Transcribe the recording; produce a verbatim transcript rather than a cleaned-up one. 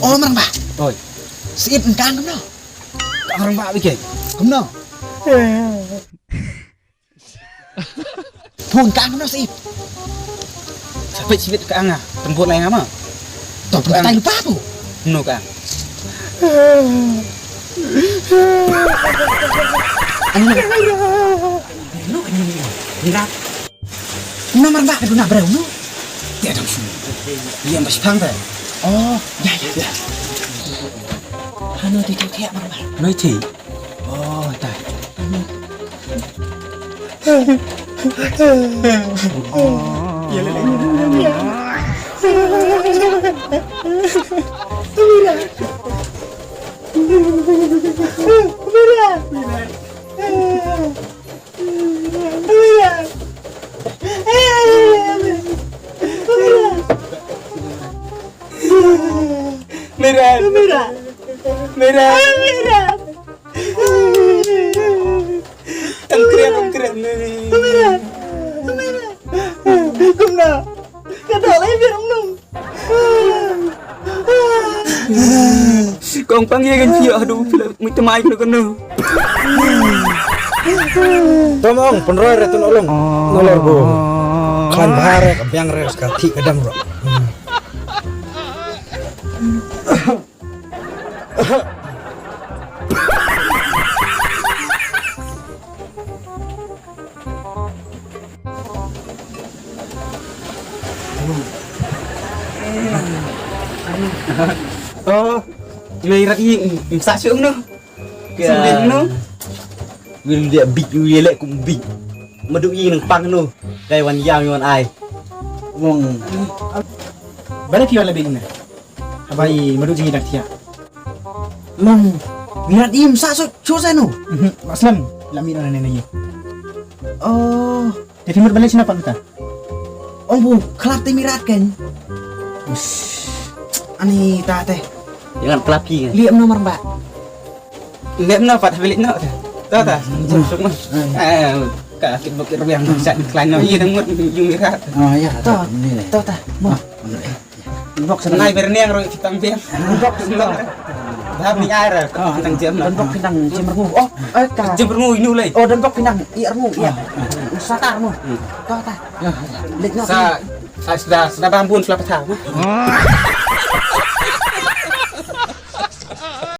O Marang Bah. Oi. Sih, kang kumno? Kang Marang Bah bikeng. Kumno? Pun kang kumno sih? Sa peit sibit ka nga, tembok lai nga ma. To pun tai lupa pu. No kang. Ano? No kang ni. Ni kang. No Marang Bah, ka duna breu no. Te dang shu. Ïa ba shipang te. Oh, ya ya ya. Hano te te te Marang Bah. Noi te. Oh, ta. Mira. Mira. Mira. Mira. Tang kriat, tang kriat. Mira. Mira. Kumno? Ka dei lai biar nung. Kong pang ye kan pia, aduh, pila mui temai kena kena. Tom ong, pynroi re tun olong. Nolor bu. Klan bahar re, ka biang re, ka thik ka dam ro. Oh, mei rat i, sa sung no. Sung den no. Wil dia big, wil le kum big. Madu i nang pang no. Kai wan yam wan ai. Wong. Bale ki wala big na. Habai madu jingïadang thiah. Long. Mirat im sa so cho sa no. Mhm. Maslem. La mi na ne ne. Oh. Te timur bale sina pan ta. Ong bu klap te mirat kan. Ush. Ani ta te. Jangan kelap ki. Liam nomor mbak. Liam no pat habilit no. Ta ta. Suk suk no. Eh, ka kit bukit ruang sa klein no. Iya dang mut yung mirat. Oh ya. Ta. Ta ta. Mo. Bok sa nai ber niang ro kitang biang. Bok sa. Dah ni air. Kitang jam lah. Bok kitang jam ru. Oh, eh ka. Jam ru inu lai. Oh, dan bok kitang i ru ya. Satar no. Ta ta. Lek no. Sa sa sudah sudah bambun sudah pecah.